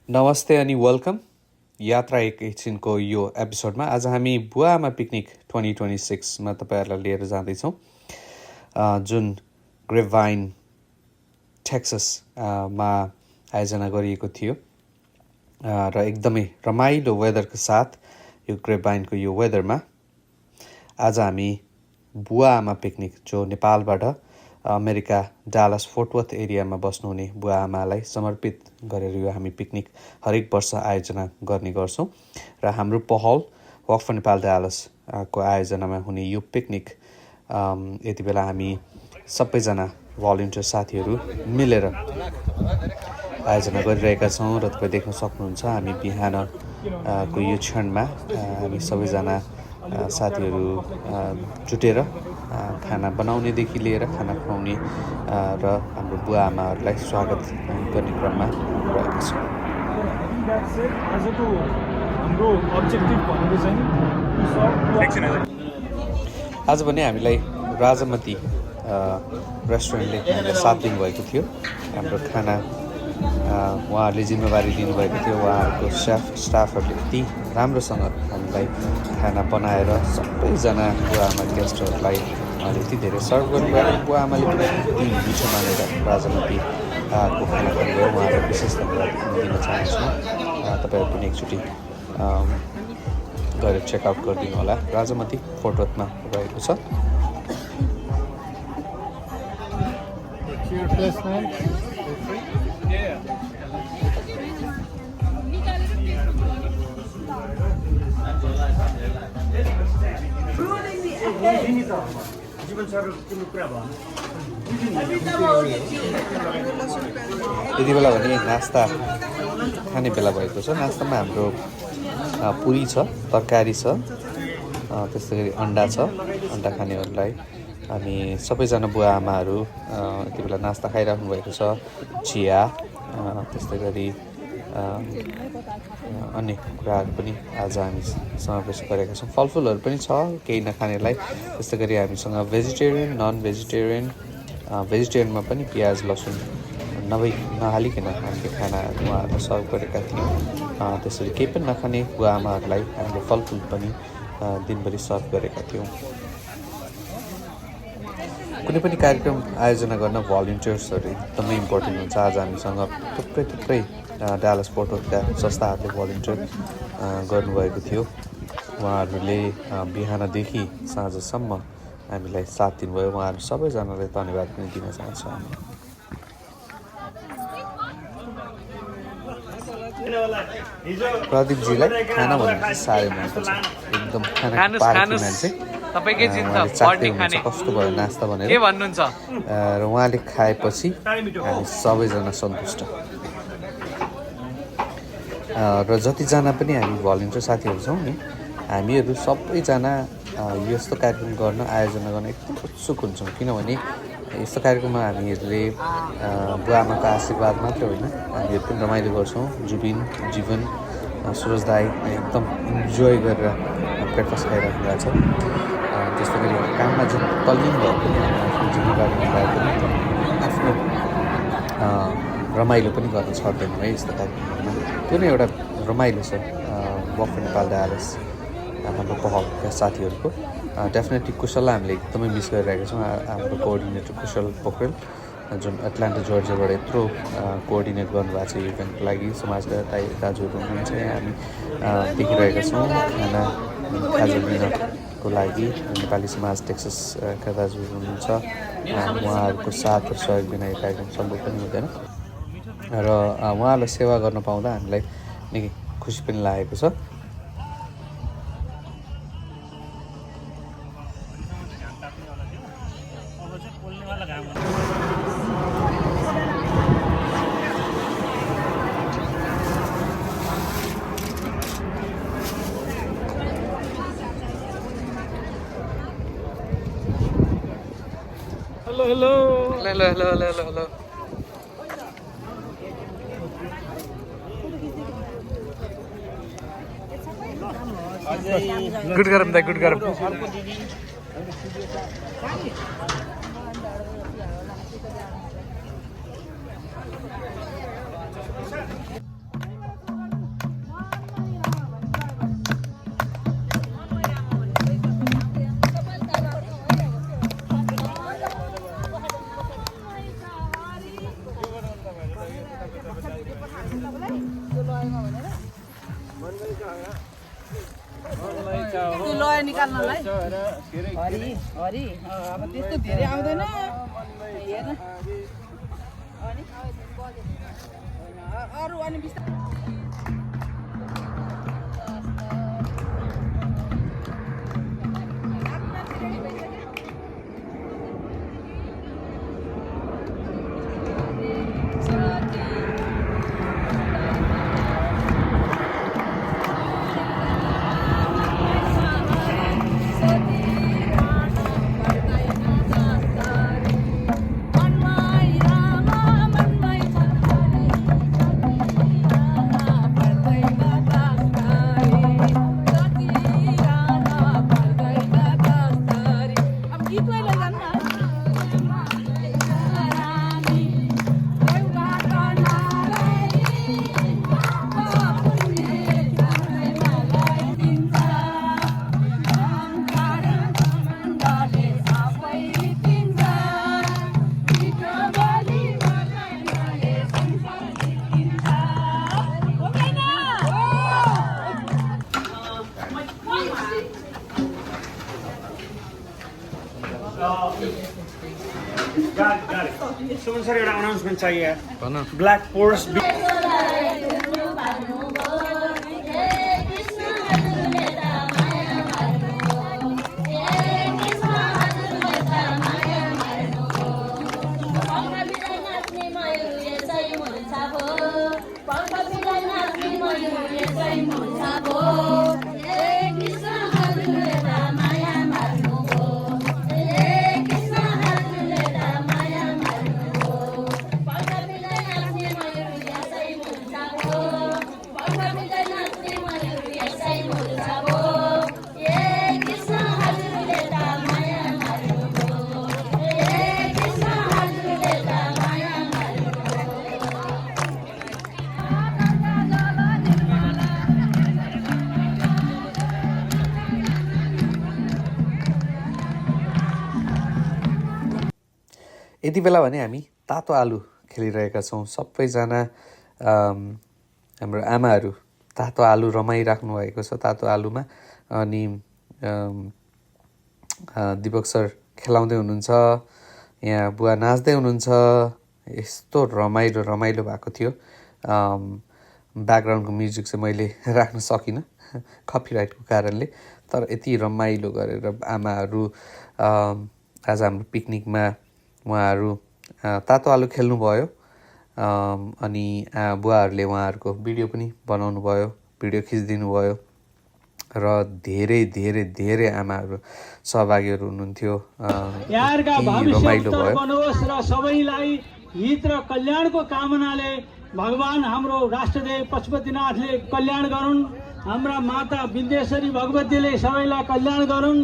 नमस्ते अनि वेलकम यात्रा एकैछिनको यो एपिसोडमा आज हामी बुवाआमा पिकनिक 2026मा तपाईँहरूलाई लिएर जाँदैछौँ जुन ग्रेपभाइन टेक्ससमा आयोजना गरिएको थियो र एकदमै रमाइलो वेदरको साथ यो ग्रेपभाइनको यो वेदरमा आज हामी बुवाआमा पिकनिक जो नेपालबाट अमेरिका डालस फोर्ट वर्थ एरियामा बस्नुहुने बुवाआमालाई समर्पित गरेर यो हामी पिकनिक हरेक वर्ष आयोजना गर्ने गर्छौँ र हाम्रो पहल वक फर नेपाल डालस को आयोजनामा हुने यो पिकनिक यति बेला हामी सबैजना भलिन्टियर साथीहरू मिलेर आयोजना गरिरहेका छौँ र तपाईँ देख्न सक्नुहुन्छ हामी बिहान को यो क्षणमा हामी सबैजना साथीहरू जुटेर खाना बनाउनेदेखि लिएर खाना खुवाउने र हाम्रो बुवा आमाहरूलाई स्वागत गर्ने क्रममा रहेका छौँ। आज भने हामीलाई राजामती रेस्टुरेन्टले हामीलाई साथ दिनुभएको थियो। हाम्रो खाना उहाँहरूले जिम्मेवारी दिनुभएको थियो। उहाँहरूको स्टाफहरूले यति राम्रोसँग हामीलाई खाना बनाएर सबैजना बुवा आमा गेस्टहरूलाई यति धेरै सर्भ गर्नुभयो। बुवा आमाले पनि मिठो मानेर राजामती को खाना खानुभयो। उहाँहरूलाई विशेष धन्यवाद दिन चाहन्छु। तपाईँहरू पनि एकचोटि गएर चेकआउट गरिदिनु होला। राजामती फोर्ट वर्थमा रहेको छ। यति बेला भने नास्ता खाने बेला भएको छ। नास्तामा हाम्रो पुरी छ, तरकारी छ, त्यस्तै गरी अन्डा छ। अन्डा खानेहरूलाई अनि सबैजना बुवा आमाहरू यति बेला नास्ता खाइराख्नु भएको छ। चिया त्यस्तै गरी अन्य कुराहरू पनि आज हामी समावेश गरेका छौँ। फलफुलहरू पनि छ केही नखानेलाई। त्यस्तै गरी हामीसँग भेजिटेरियन, नन भेजिटेरियन, भेजिटेरियनमा पनि प्याज लसुन नहालिकन हामीले खानाहरू उहाँहरूलाई सर्भ गरेका थियौँ। त्यसरी केही पनि नखाने बुवा आमाहरूलाई हामीले फलफुल पनि दिनभरि सर्भ गरेका थियौँ। कुनै पनि कार्यक्रम आयोजना गर्न भलिन्टियर्सहरू एकदमै इम्पोर्टेन्ट हुन्छ। आज हामीसँग थुप्रै डालस फोर्ट वर्थका संस्थाहरूले भलिन्टियर गर्नुभएको थियो। उहाँहरूले बिहानदेखि साँझसम्म हामीलाई साथ दिनुभयो। उहाँहरू सबैजनालाई धन्यवाद पनि दिन चाहन्छौँ। प्रदीपजीलाई खाना भन्नु साह्रै मनपर्छ। एकदम खाना पार्टी मान्छे। कस्तो भयो नास्ता भनेर र उहाँले खाएपछि हामी सबैजना सन्तुष्ट। र जतिजना पनि हामी भलिन्टियर साथीहरू छौँ नि, हामीहरू सबैजना यस्तो कार्यक्रम गर्न आयोजना गर्न एकदम उत्सुक हुन्छौँ। किनभने यस्तो कार्यक्रममा हामीहरूले बुवा आमाको आशीर्वाद मात्र होइन, हामीहरू पनि रमाइलो गर्छौँ। जीवन सुरज दाई एकदम इन्जोय गरेर ब्रेकफास्ट खाइराख्नु भएको छ। त्यस्तै गरी काममा जुन तल्लिन भए पनि आफ्नो जिम्मेवारी निभाए पनि आफ्नो रमाइलो पनि गर्न सक्दैनौँ है यस्तो कार्यक्रमहरूमा। त्यो नै एउटा रमाइलो छ वक फर नेपाल डालस हाम्रो पहलका साथीहरूको। डेफिनेटली कुशललाई हामीले एकदमै मिस गरिरहेका छौँ। हाम्रो कोअर्डिनेटर कुशल पोखरेल जुन एटलान्टा जर्जियाबाट यत्रो कोअर्डिनेट गर्नुभएको छ यो इभेन्टको लागि। समाजका दाजुहरू हुनुहुन्छ यहाँ हामी देखिरहेका छौँ। खाजा लिनको लागि नेपाली समाज टेक्ससका दाजुहरू हुनुहुन्छ। उहाँहरूको साथ र सहयोग बिना यो कार्यक्रम सम्भव पनि हुँदैन र उहाँहरूलाई सेवा गर्न पाउँदा हामीलाई निकै खुसी पनि लागेको छ। Hello. गुड गरम दाइ, गुड गरम। त्यो लय निकाल्नलाई हरि हरि अब त्यस्तो धेरै आउँदैन हेर्न अरू अनि बिस्तारै सुमन सर एउटा अनाउन्समेन्ट चाहिए ब्ल्याक फोर्स यति बेला भने हामी तातो आलु खेलिरहेका छौँ सबैजना हाम्रो आमाहरू तातो आलु रमाइराख्नु भएको छ तातो आलुमा अनि दिपक सर खेलाउँदै हुनुहुन्छ यहाँ बुवा नाच्दै हुनुहुन्छ यस्तो रमाइलो भएको थियो ब्याकग्राउन्डको म्युजिक चाहिँ मैले राख्न सकिनँ कपिराइटको कारणले तर यति रमाइलो गरेर आमाहरू आज हाम्रो पिकनिकमा उहाँहरू तातो आलु खेल्नुभयो अनि बुवाहरूले उहाँहरूको भिडियो पनि बनाउनु भयो भिडियो खिचिदिनु भयो र धेरै धेरै धेरै आमाहरू सहभागीहरू हुनुहुन्थ्यो रमाइलो भयो र सबैलाई हित र कल्याणको कामनाले भगवान हाम्रो राष्ट्रदेव पशुपतिनाथले कल्याण गरून् हाम्रा माता विद्येश्वरी भगवतीले सबैलाई कल्याण गरून्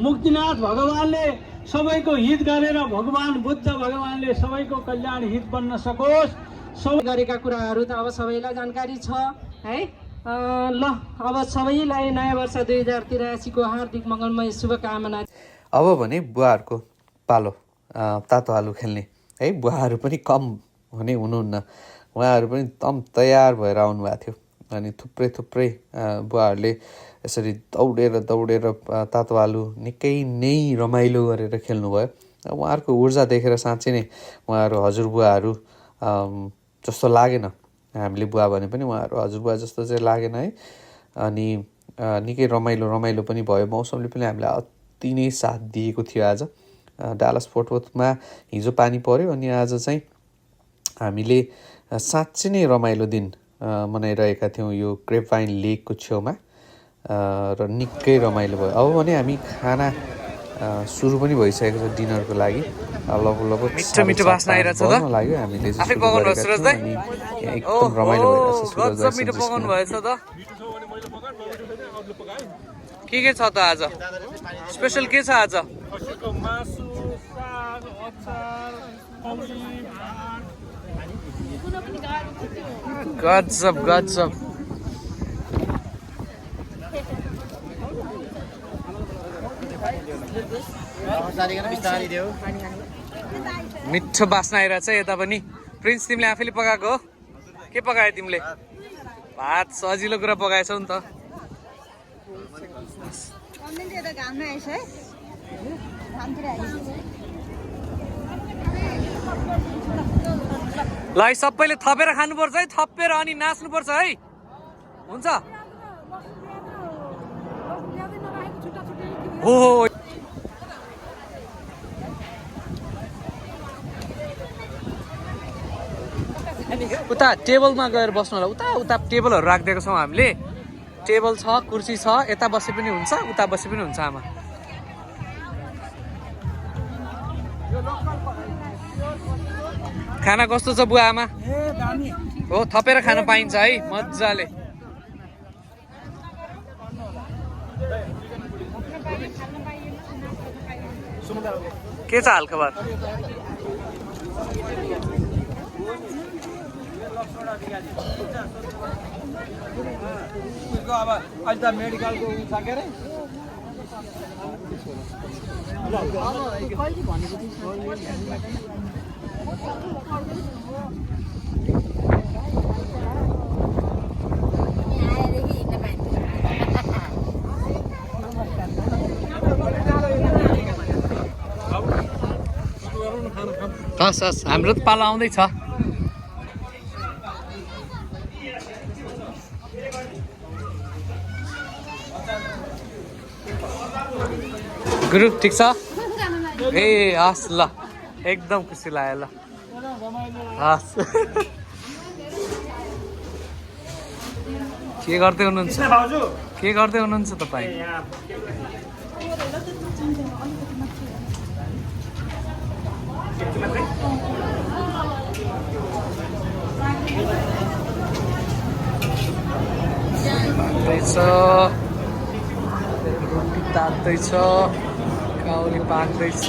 मुक्तिनाथ भगवानले सबैको हित गरेर भगवान बुद्ध भगवानले सबैको कल्याण हित बन्न सकोस् सबै गरेका कुराहरू त अब सबैलाई जानकारी छ है ल अब सबैलाई नयाँ वर्ष 2083 को हार्दिक मङ्गलमय शुभकामना अब भने बुवाहरूको पालो तातो आलु खेल्ने है बुवाहरू पनि कम हुने हुनुहुन्न उहाँहरू पनि तम तयार भएर आउनु भएको थियो अनि थुप्रै बुवाहरूले यसरी दौडेर तातो आलु निकै नै रमाइलो गरेर खेल्नुभयो उहाँहरूको ऊर्जा देखेर साँच्चै नै उहाँहरू हजुरबुवाहरू जस्तो लागेन हामीले बुवा भने पनि उहाँहरू हजुरबुवा जस्तो चाहिँ लागेन है अनि निकै रमाइलो पनि भयो मौसमले पनि हामीलाई अति नै साथ दिएको थियो आज डालस फोर्ट वर्थमा हिजो पानी पर्यो अनि आज चाहिँ हामीले साँच्चै नै रमाइलो दिन मनाइरहेका थियौँ यो ग्रेपभाइन लेकको छेउमा र निकै रमाइलो भयो अब भने हामी खाना सुरु पनि भइसकेको छ डिनरको लागि लगभग मिठो बास्ना आइरहेछ त लाग्यो हामीले आफै पकाउनु भयो सुरज दाइ एकदम रमाइलो भइरहेछ गजब मिठो पकाउनु भएछ त के छ त आज स्पेशल के छ आज मासु साग अचार गजब मिठो बास्ना आइरहेछ यता पनि प्रिन्स तिमीले आफैले पकाएको हो के पकायो तिमीले भात सजिलो कुरा पकाएछौ नि त। ल है सबैले थपेर खानुपर्छ है, थपेर अनि नाच्नुपर्छ है। हुन्छ हो उता टेबलमा गएर बस्नु होला। उता उता टेबलहरू राखिदिएको छौँ हामीले। टेबल छ, कुर्सी छ, यता बसे पनि हुन्छ, उता बसे पनि हुन्छ। आमा खाना कस्तो छ बुवा आमा? हो थपेर खान पाइन्छ है मजाले। के छ हालखबर? अब अहिले त मेडिकलको सकेर हस् हस् हाम्रो त पालो आउँदैछ। गुरु ठिक छ? ए हस् ल एकदम खुसी लाग्यो ल। हस् के गर्दै हुनुहुन्छ? के गर्दै हुनुहुन्छ तपाईँ? रोटी तात्दैछ, काउली पाक्दैछ।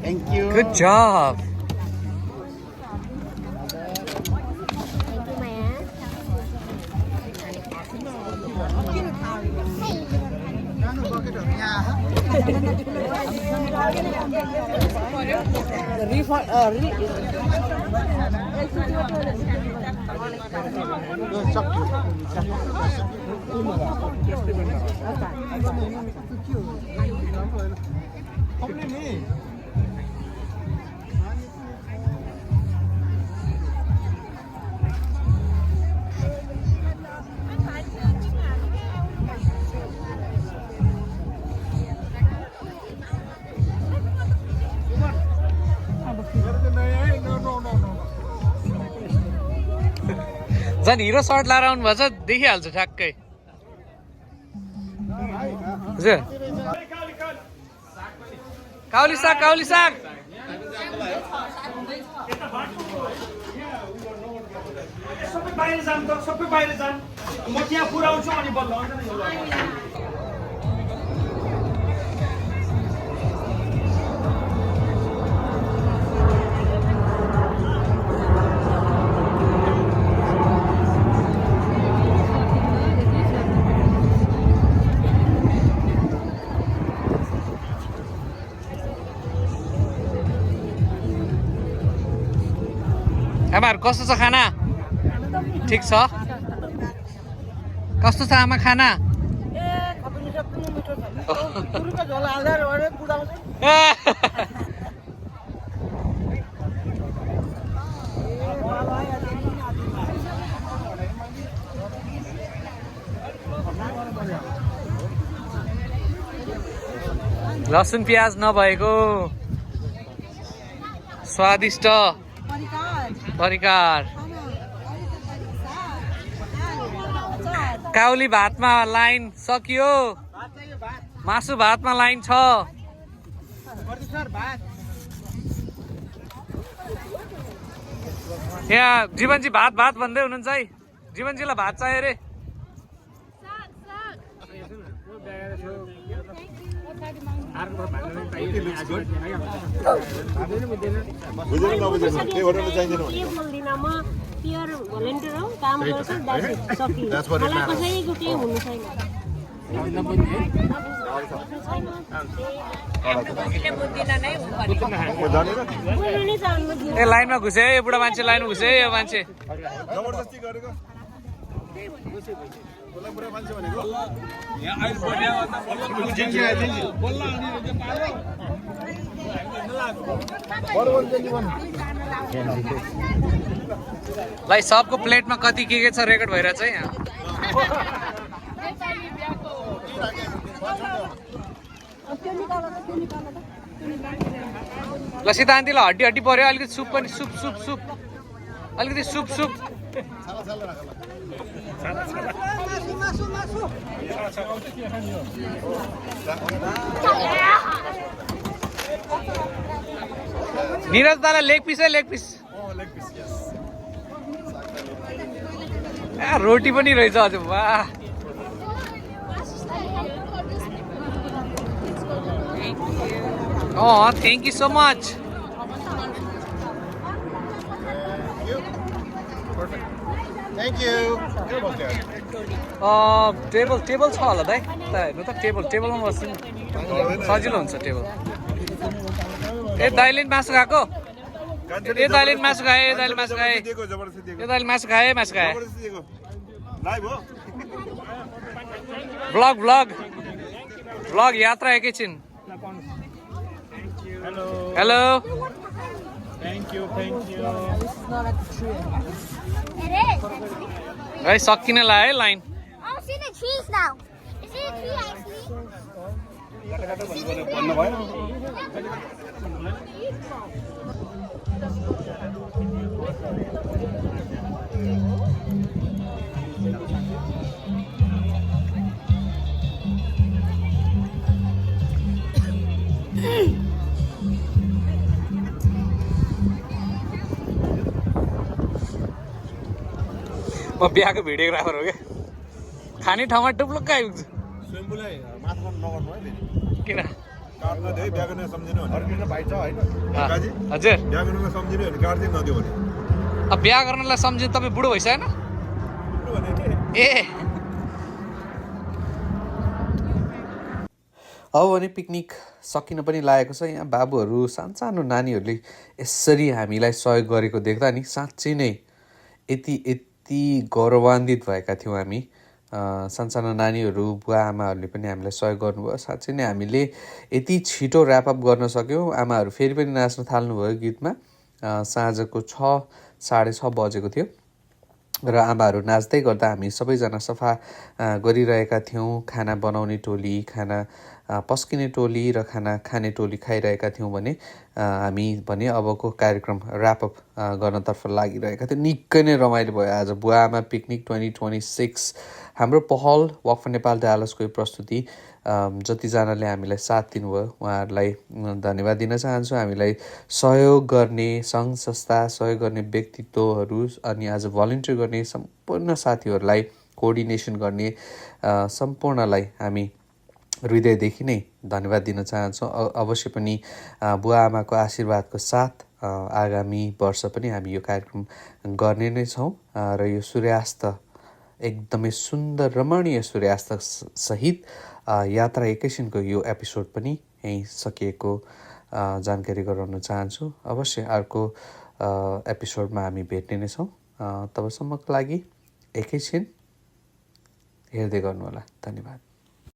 Thank you. Good job. झन् हिरो सर्ट लाएर आउनु भएछ देखिहाल्छ ठ्याक्कै। हजुर काउली साग, काउली साग। सबै बाहिर जानु त, सबै बाहिर जानु। म त्यहाँ पुऱ्याउँछु अनि बल्ल आमाहरू कस्तो छ खाना? ठिक छ? कस्तो छ आमा खाना? लसुन प्याज नभएको स्वादिष्ट परिकार। काउली भातमा लाइन सकियो, मासु भातमा लाइन छ। यहाँ जीवनजी भात भात भन्दै हुनुहुन्छ है जीवनजीलाई भात चाहियो अरे प्योर भोलिन्टियर हो काम गर्छु दाजु सकियो मलाई कसैको केही हुनु छैन ए लाइनमा घुसे है यो बुढा मान्छे लाइनमा घुसे है यो मान्छे लाई सबको प्लेटमा कति के छ रेकर्ड भइरहेछ है यहाँ ल सीतान्तीलाई हड्डी हड्डी पर्यो अलिकति सुप पनि सुप सुप सुप अलिकति सुप सुप निरज दालाई लेग पिस है लेग पिस रोटी पनि रहेछ हजुर वाह Oh, thank you so much. Thank you. Table छ होला दाइ हेर्नु त टेबलमा बस्नु सजिलो हुन्छ टेबल ए दाइले मासु खाएको ए दाइले मासु खाए ए दाइले मासु खाए ए दाइले मासु खाए मासु खाए भ्लग यात्रा एकैछिन हेलो है सकिन लाग्यो है लाइन म बिहाको भिडियोग्राफर हो क्या खाने ठाउँमा टुप्लुक्क आइपुग्छु किन हजुर अब बिहा गर्नलाई सम्झिनु तपाईँ बुढो भइसकेन ए अब भने पिकनिक सकिन पनि लागेको छ यहाँ बाबुहरू सानो नानीहरूले यसरी हामीलाई सहयोग गरेको देख्दा नि साँच्चै नै यति गौरवान्वित भएका थियौँ हामी सानो नानीहरू बुवा आमाहरूले पनि हामीलाई सहयोग गर्नुभयो साँच्चै नै हामीले यति छिटो ऱ्यापअप गर्न सक्यौँ आमाहरू फेरि पनि नाच्न थाल्नुभयो गीतमा साँझको 6:30 बजेको थियो र आमाहरू नाच्दै गर्दा हामी सबैजना सफा गरिरहेका थियौँ खाना बनाउने टोली खाना पस्किने टोली र खाना खाने टोली खाइरहेका थियौँ भने हामी भने अबको कार्यक्रम ऱ्यापअप गर्नतर्फ लागिरहेका थियौँ निकै नै रमाइलो भयो आज बुवा आमा पिकनिक 2026 हाम्रो पहल वक फर नेपाल डायलसको यो प्रस्तुति जतिजनाले हामीलाई साथ दिनुभयो उहाँहरूलाई धन्यवाद दिन चाहन्छु हामीलाई सहयोग गर्ने सङ्घ संस्था सहयोग गर्ने व्यक्तित्वहरू अनि आज भलिन्टियर गर्ने सम्पूर्ण साथीहरूलाई कोअर्डिनेसन गर्ने सम्पूर्णलाई हामी हृदयदेखि नै धन्यवाद दिन चाहन्छौँ अवश्य पनि बुवा आमाको आशीर्वादको साथ आगामी वर्ष पनि हामी यो कार्यक्रम गर्ने नै छौँ र यो सूर्यास्त एकदमै सुन्दर रमणीय सूर्यास्त सहित यात्रा एकैछिनको यो एपिसोड पनि यहीँ सकिएको जानकारी गराउन चाहन्छु अवश्य अर्को एपिसोडमा हामी भेट्ने नै छौँ तबसम्मको लागि एकैछिन हेर्दै गर्नुहोला धन्यवाद